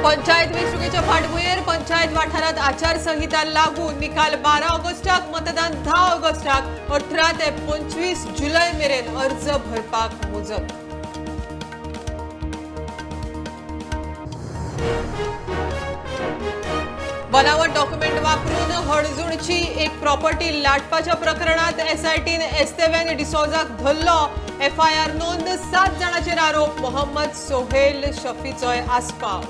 पंचायत वेंचणुकेच्या फाटभुंयेर पंचायत वाठारांत आचारसंहिता लागू. निकाल 12 ऑगस्टाक, मतदान 10 ऑगस्टाक. 18 ते 25 जुलय मेरेन अर्ज भरपाक मुजत. बनावट डॉक्युमेंट वापरून हणजूणची एक प्रॉपर्टी लाटपाच्या प्रकरणात एसआयटीन एस्तेवेन डिसोजाक धरलो. एफआयआर नोंद, 7 जाणांचेर आरोप. मोहम्मद सोहेल शफीचोय आस्पाव.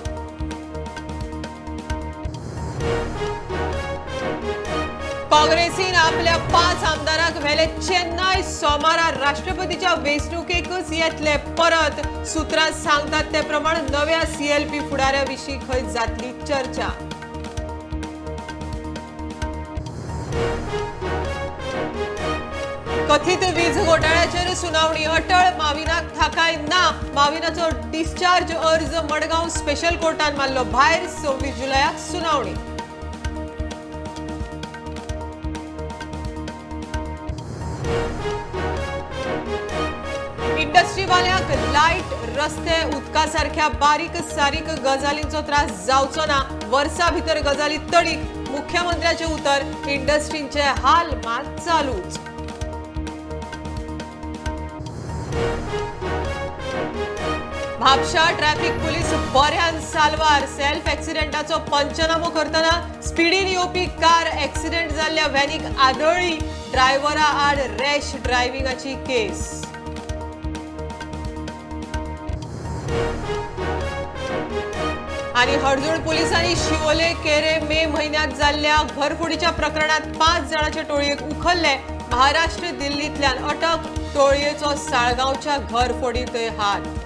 काँग्रेसीन आपल्या 5 आमदारांक व्हेले चेन्नय. सोमारा राष्ट्रपतीच्या वेंचणुकेकच येतले परत. सूत्रां सांगतात ते प्रमाण नव्या सीएलपी फुडाऱ्या विशीं खंय जातली चर्चा. कथित वीज घोटाळ्याचेर सुनावणी अटळ. माविनाक थाकाय ना. माविनाचो डिस्चार्ज अर्ज मडगांव स्पेशल कोर्टान मारलो भायर. 26 जुलयाक सुनावणी. इंडस्ट्रीवाल्यांक लायट, रस्ते, उदका सारख्या बारीक सारीक गजालींचो त्रास जावचो ना. वर्सा भितर गजाली तडीक. मुख्यमंत्र्याचे उतर. इंडस्ट्रींचे हाल मात चालूच. म्हापशा ट्रॅफिक पुलीस बऱ्यान साल्वार. सेल्फ एक्सिडेंटाचो पंचनामो करतना स्पिडीन येवपी कार एक्सिडेंट जाल्ल्या व्हॅनीक आदळ्ळी. ड्रायव्हरा आड रॅश ड्रायव्हिंगाची केस. आणि हणजूण पोलिसांनी शिवोले केरे मे म्हयन्यात जाल्ल्या घरफोडीच्या प्रकरणात 5 जाणांचे टोळयेक उखल्ले. महाराष्ट्र दिल्लींतल्यान अटक. टोळयेचो साळगांवच्या घरफोडींतय हात.